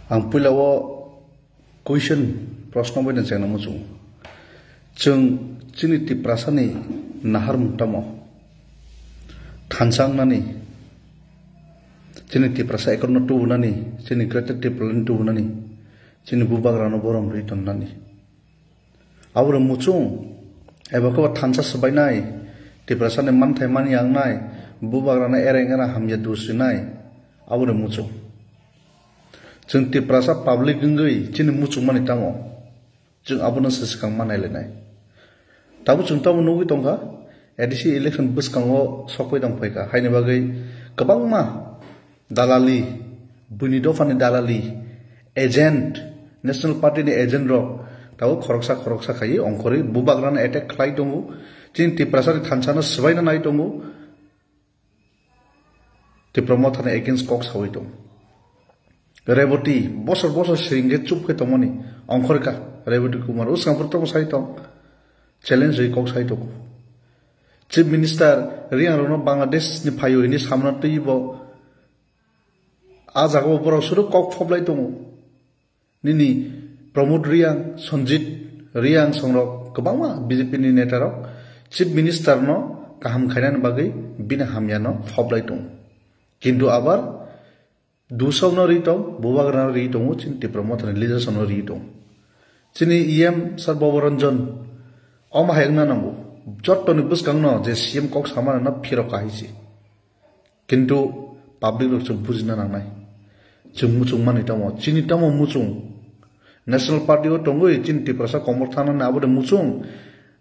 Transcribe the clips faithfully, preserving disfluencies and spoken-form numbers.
Ang puila o question, proshno bai na chengna muchung. Chwng chini Tiprasani naharmung tamo? Thansa wngnani, chini Tiprasa ekotno tubunani, chini Greater Tipraland tubunani, chini bubagrano borom rwi tonnani. Aboni muchung, eba khe thansa swbainai, Tiprasani manthai mani yangnai, bubagrano ereng era hamya dusrinai, aboni muchung. Chwng Tiprasa public wngwi chini muchungmani tamo? Chwng abono se swkang ma nailainai. Tabuk chwng tamo nugwi tongkha, A D C election bwskango sokpai tongphaikha, haini bagwi kwbangma dalali, buini dophani dalali, agent, National Party ni agent rok tabuk khoroksa khoroksa khaiwi ongkhorwi bubagrano attack khlai tongo, chini Tiprasani thansano swbaina nai tongo. Tipra Mothani against kok sawi tong. Reboti bosor bosor siring khe chup khe tongmani ongkhorkha Reboti Kumar, o swkang pore tamo sai tong. Challenge rwi kok sai tong. Chief Minister Riang rokno Bangladesh ni phaio hini samna twi bo. A jaga o borok suru kok phoblai tongo. Nini Pramod Riang, Sanjit Riang songrok kwbangma B J P ni neta rok Chief Minister no kaham khainani bagwi bini hamya no phoblai tongo. Kintu abar dusok no ri tong, bubagra no ri tongo, chini Tipra Mothani leaders no ri tongo. Chini E M Sir Bobo Ranjan, omo hai wngna nango, jottoni bwskang no je C M kok samani no phirok kahai se. Kintu public rok chwng bujina nangnai. Chwng muchung mani tamo? Chini tamo muchung? National Party o tongwi chini Tiprasa komor thanani abo de muchung?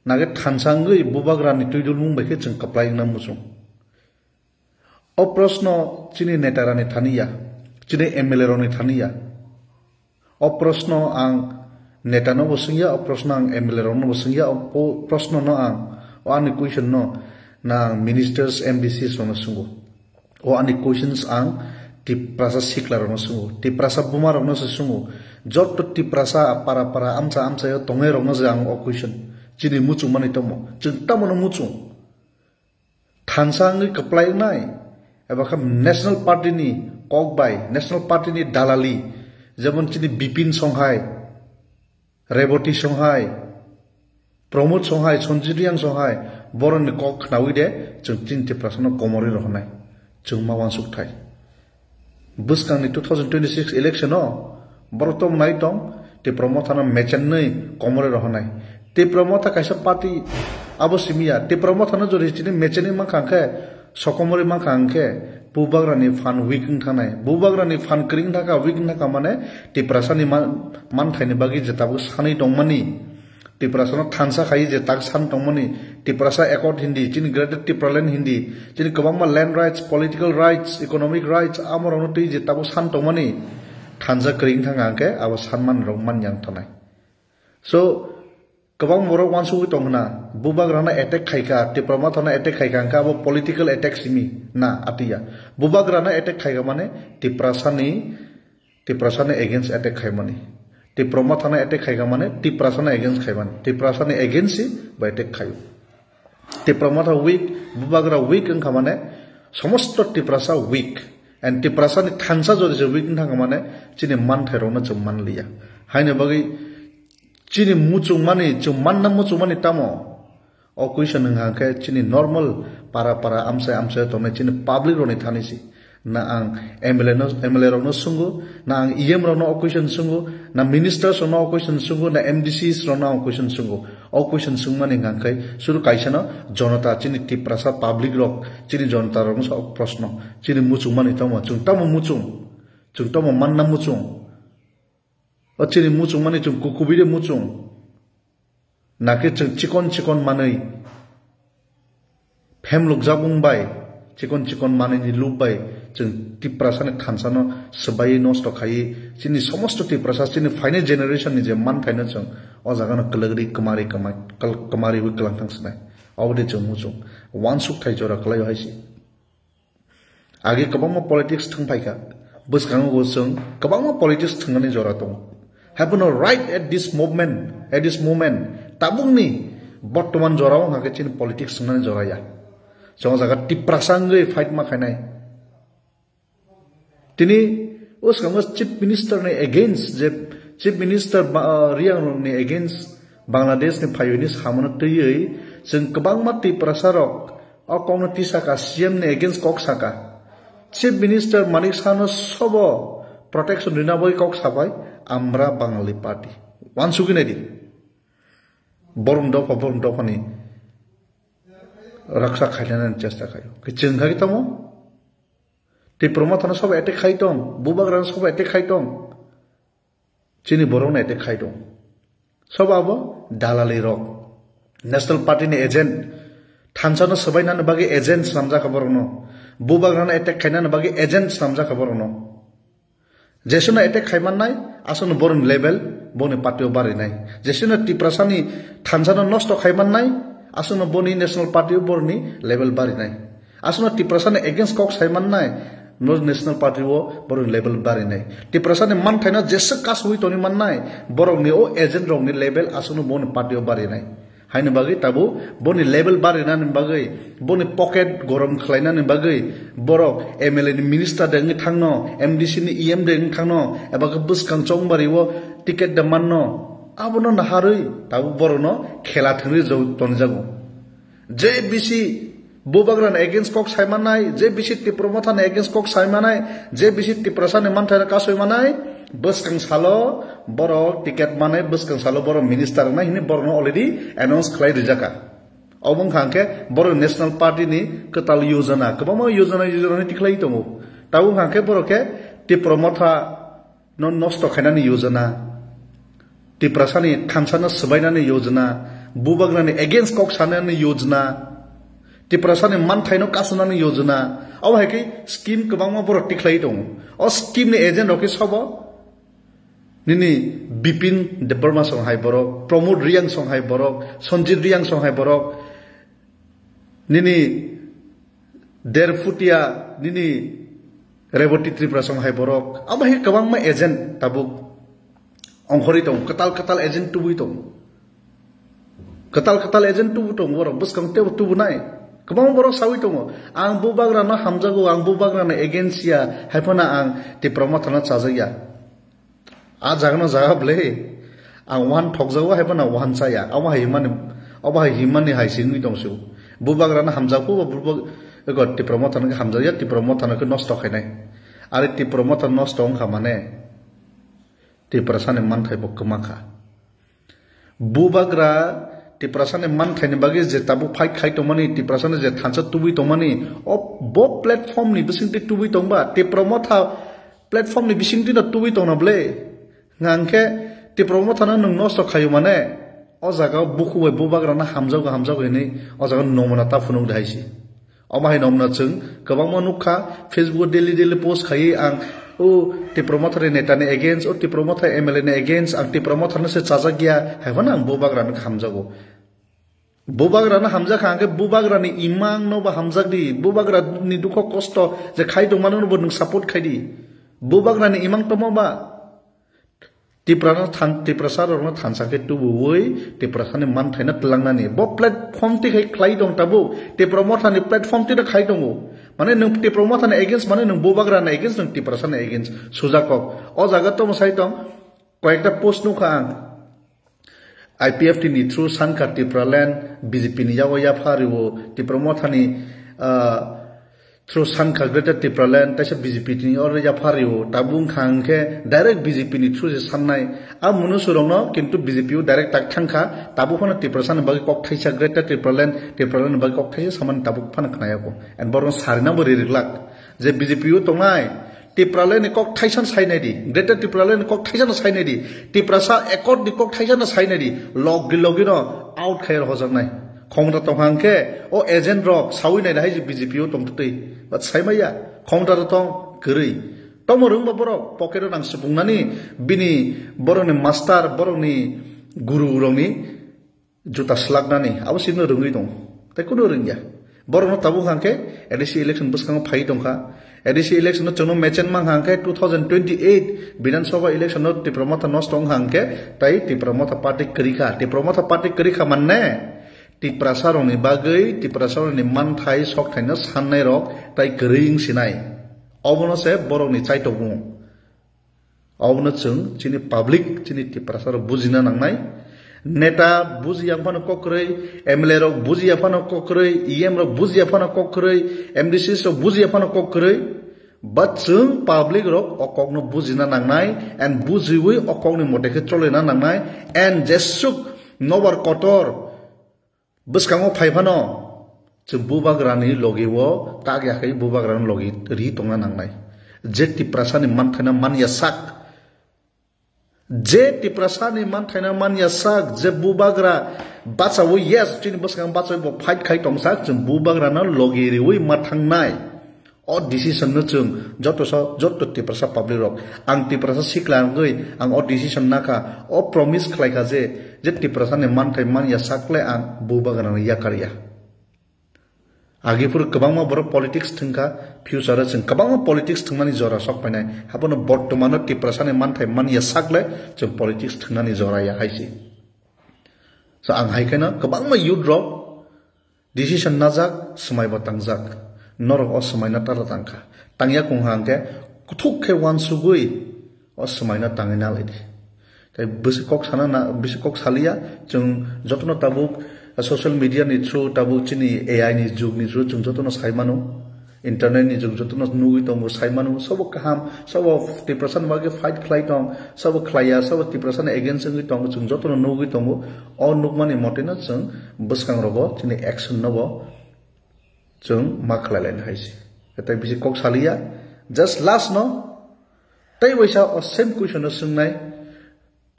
Nage thansa wngwi bubagrani twi dulmung bai khe chwng kwplai wngna muchung? O proshno chini netarani thani ya, chini M L A rokni thani ya. O proshno ang neta no bo swngya, o proshno ang M L A rok no bo swngya, o po-, proshno no ang, o ani question no na ang ministers, M D Cs rok no swngw. O ani questions ang Tiprasa sikla rok no swngw, Tiprasa buma rok no se swngw. Jotto Tiprasa para para amcha amcha yo tongnai rok no se ang o question. Chini muchung mani tamo? Chwng tamo no muchung? Thansa wngwi kwplai wngnai, eba khe National Party ni kok bai, National Party ni dalali, jemon chini Bipin Songhai, Reboti Songhai, Pramod Songhai, Sanjit Riang Songhai, borokni kok khnaui de chwng chini Tiprasano komorwi rohornai, chwng ma uansuk thai. Bwskangni two thousand twenty-six election o borok tong nai tong, Tipra Mothano mechenwi komorwi rohornai. Tipra Motha kaisa party, abo simi ya. Tipra Mothano jodi chini mechenwi mankha hwnkhe, sokomorwi mankha hwnkhe, bubagrani phan weak wng thangnai. Bubagrani phan kwrwi wng thangkha, weak wng thangkha mane Tiprasani man-, manthaini bagwi je tabuk sanwi tongmani. Tiprasano thansa khai je tak san tongmani, Tiprasa Accord hindi, chini Greater Tipraland hindi, chini kwbangma land rights, political rights, economic rights, amorokno twi je tabuk san tongmani, thansa kwrwi wng thangkha hwnkhe abo sanmani rok man yang thanai. So, kwbang borok uansugwi tong khna, bubagrano attack khaikha, Tipra Mothano attack khaikha hwnkhe abo political attack simi na atiya. Bubagrano attack khaikha mane Tiprasani Tiprasani against attack khaimani. Tipra Mothano attack khaikha mane Tiprasani against khaimani. Tiprasani against si bo attack khaio. Tipra Motha weak, bubagra weak wngkha mane somosto Tiprasa weak. And Tiprasani thansa jodi se weak wng thangkha mane chini manthai rokno chwng manliya. Haini bagwi chini muchungmani, chwng manna muchungmani tamo? O question wngkha hwnkhe chini normal para para amchai amchai tongnai chini public rokni thani si. Na ang M L A no, M L A rokno swngw, na ang E M rokno o question swngw, na ministers rokno o question swngw, na M D Cs rokno ang o question swngw. O question swngmani hwnkha hwnkhe suru kaisano jonota chini Tiprasa public rok, chini jonota rokno sa o proshno. Chini muchungmani tamo, chwng tamo muchung? Chwng tamo manna muchung? O chini muchungmani chwng kukubui de muchung? Nakhe chwng chikon chikon manwi phemlukjak wng bai, chikon chikon manwini lub bai chwng Tiprasani thansano swbaiwi nosto khaiwi chini somosto Tiprasa chini phainai generation ni je manthaino chwng o jagano kwlwgwi kwmari kwmai-, kwl-, kwmariwi kwlangthang swnai. Oboni chwng muchung uansukthai jora kwlaio hai se. Age kwbangma politics thwng phaikha, bwskango bo chwng kwbangma politics thwngnani jora tongo. Haiphano right at this moment, at this moment, tabukni bortoman jorao hwnkha khe chini politics thwngnani jora ya. Chwng o jaga Tiprasa wngwi fight ma khainai. Tini O swkango Chief Minister ni against, je Chief Minister ba, ah, Riang rok ni against Bangladesh ni phaiwi ni samano twiwi chwng kwbangma Tiprasa rok o kok no tisaka, C M ni against kok saka. Chief Minister Manik Saha no sobo protection rina bagwi kok sabai, Amra Bangali Party. Wansugwi naidi. Borom dopha, borom dopha ni raksa khainani chesta khaio. Ke chwng khai tamo? Tipra Motha no sobo attack khai tong, Bubagra no sobo attack khai tong. Chini borok no attack khai tong. Sobo abo dalali rok. National Party ni agent. Thansa no swbai nani bagwi agent swnamjak borok no. Bubagra no attack khainani bagwi agent swnamjak borok no. Jesino attack khai mannai, aswkno boroni level boni party o barinai. Jesino Tiprasani thansano nosto khai mannai, aswkno boni national party o boroni level barinai. Aswkno Tiprasani against kok sai mannai, no national party o boroni level barinai. Tiprasani manthaino jeswk kasui toni mannai, borokni o agent rokni level aswkno boni party o barinai. Haini bagwi tabuk boni level barinani bagwi, boni pocket gorom khlainani bagwi, borok M L A ni minister de wngwi thangno, M D C ni E M de wngwi thangno, eba khe bwskang chongbario ticket de manno, abono naharwi tabuk borokno khela thwngwi jo-, tonjago. Je bisi Bubagrani against kok sai mannai, je bisi Tipra Mothani against kok sai mannai, je bisi Tiprasani manthaino kasui mannai, bwskang salo borok ticket manai, bwskang salo borok minister wngnai hwnwi borokno already announce khlai rijaka. Obo wngkha hwnkhe borok National Party ni kwtal yojana, kwbangma yojana, yojana hwnwi tikhlai tongo. Tabuk wngkha hwnkhe borok khe Tipra Motha no nosto khainani yojana, Tiprasani thansano swbainani yojana, Bubagrani against kok sanani yojana, Tiprasani manthaino kasunani yojana, abo hai khe scheme kwbangma borok tikhlai tongo. O scheme ni agent rok khe sobo nini Bipin Debbarma song hai borok, Pramod Riang song hai borok, Sanjit Riang song hai borok, nini Derphutia, nini Reboti Tripura song hai borok. Abo hai kwbangma agent tabuk ongkhorwi tongo, kwtal kwtal agent tubui tongo. Kwtal kwtal agent tubu tongo, borok bwskang tebo tubunai. Kwbangma borok saui tongo, "Ang Bubagrano hamjago, ang Bubagrano against ya, hai phano ang Tipra Mothano chajakya." A jagano jaga bwle, ang wahan thokjago hai phano wahan chaya. Abo hai himani, abo hai himani hai se wngwi tongsu. Bubagrano hamjakgo, bo Bubag-, eko Tipra Mothano khe hamjakya, Tipra Mothano khe nosto khainai. Ari Tipra Motha nosto wngkha mane, Tiprasani manthai bo kwma kha. Bubagra Tiprasani manthaini bagwi je tabuk fight khai tongmani, Tiprasani je thansa tubui tongmani, o bo platform ni bisingtwi tubui tongba, Tipra Motha platform ni bisingtwi no tubui tongna bwle. Nga hwnkhe Tipra Mothano nwng nosto khaio mane, o jaga o bukhuk bai Bubagrano hamjago, hamjago hinwi o jaga nomona ta phunuk de hai se. Omo hai nomna chwng kwbangma nukha, Facebook o daily daily post khaiwi ang, "O Tipra Mothani neta ni against, o Tipra Motha M L A ni against, ang Tipra Mothano se chajak ya," hai phano ang Bubagrano hamjago. Bubagrano hamjak kha, hwnkhe Bubagrani imang no bo hamjak di, Bubagrani dukho kosto je khai tongmano no bo nwng support khai di. Bubagrani imang tongma ba Tiprano than-, Tiprasa rokno thansa khe tubuwi Tiprasani manthaino twlangnani. Bo platform twi khai khlai tong tabuk. Tipra Mothani platform twi khai tongo. Mane nwng Tipra Mothani against, mane nwng Bubagrani against, nwng Tiprasani against. Sujakok. O jaga tomo sai tong. Koyekta post nukha ang. I P F T ni through sankha Tipraland, B J P ni yago yapha riwo, Tipra Mothani, ah, through sankha Greater Tipraland, taisa B J P ni oro yapha riwo, tabuk wngkha hwnkhe direct B J P ni through se sannai. A munusurokno kintu B J P o direct tak thangkha, tabuk phano Tiprasani bagwi kok thaisa Greater Tipraland, Tipraland ni bagwi kok thaisa samani tabuk phano khnayakho. And borokno sarinabo ri riklak je B J P o tongnai, Tipraland ni kok thaisano sainai di, Greater Tipraland ni kok thaisano sainai di, Tiprasa Accord ni kok thaisano sainai di, log di logino out khai rw hojaknai. Khomta tongkha hwnkhe o agent rok saui nai hai je B J P o tongtwtwi, but saimaya khomta rw tong kwrwi. Tomo rwngba borok pocket o nang supungnani bini borokni master, borokni guru rokni juta slaknani, abo sino rwngwi tong. Tei kuno rwngya. Borokno tabuk hwnkhe A D C election bwskango phai tongkha. A D C election no chwngno mechen mang hwnkhe two thousand twenty-eight Bidhan Sabha election no Tipra Motha nosto wng hwnkhe tei Tipra Motha party kwrwi kha. Tipra Motha party kwrwi kha manne Tiprasa rokni bagwi, Tiprasa rokni manthai sokthai no sannai rok tai kwrwi wng sinai. Obono se borokni chaitokmung. Obono chwng chini public, chini Tiprasa rok bujina nangnai. Neta bujiya phano kok kwrwi, M L A rok bujiya phano kok kwrwi, E M rok bujiya phano kok kwrwi, M D Cs rok bujiya phano kok kwrwi. But chwng public rok o kokno bujina nangnai and bujiwi o kokni mote khe cholina nangnai and jesuk nobar kotor bwskango phai phano chwng bubagrani logi o tak ya khe bubagrani logi ri tongna nangnai. Je Tiprasani manthaino man ya sak, je Tiprasani manthaino man ya sak, je bubagra bachawi, yes, chini bwskango bachawi bo fight khai tong sak, chwng bubagrano logi riwi ma thangnai. O decision no chwng joto sa, joto Tiprasa public rok, ang Tiprasa sikla wngwi ang o decision nakha, o promise khlai kha je, je Tiprasa ni manthai man ya sak le ang bubagra no yakar ya. Agi phuru kwbangma borok politics thwngkha, future o chwng kwbangma politics thwngnani jora sok painai. Habono bortomano Tiprasa ni manthai man ya sak le chwng politics thwngnani jora ya hai se. So ang hai kheno kwbangma youth rok decision najak, swmai bo tangjak. Norok o swmai no tara tangkha. Tangya kung hang khe kuthuk khe uansugwi o swmai no tangwi nalai di. Tai bisi kok sana na, bisi kok saliya, chwng jotono tabuk social media ni through, tabuk chini A I ni jug ni through chwng jotono sai mano. Internet ni jug jotono nugwi tongo, sai mano. Sobo kaham, sobo Tiprasa ni bagwi fight khlai tong, sobo khlaiya, sobo Tiprasa ni against wngwi tongo, chwng jotono nugwi tongo. O nukmani moteno chwng bwskang rogo chini action no bo chwng ma khlai laina hai se. Tai bisi kok saliya, just last no, tai waisa o same question no swngnai,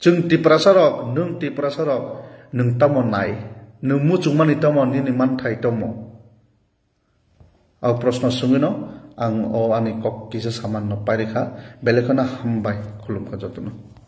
chwng Tiprasa rok, nwng Tiprasa rok, nwng tamo nai, nwng muchungmani tamo, nini manthai tamo? O proshno swngwino ang o ani kok kisa saman no pairikha, belai kheno hambai, khulumkha jotono.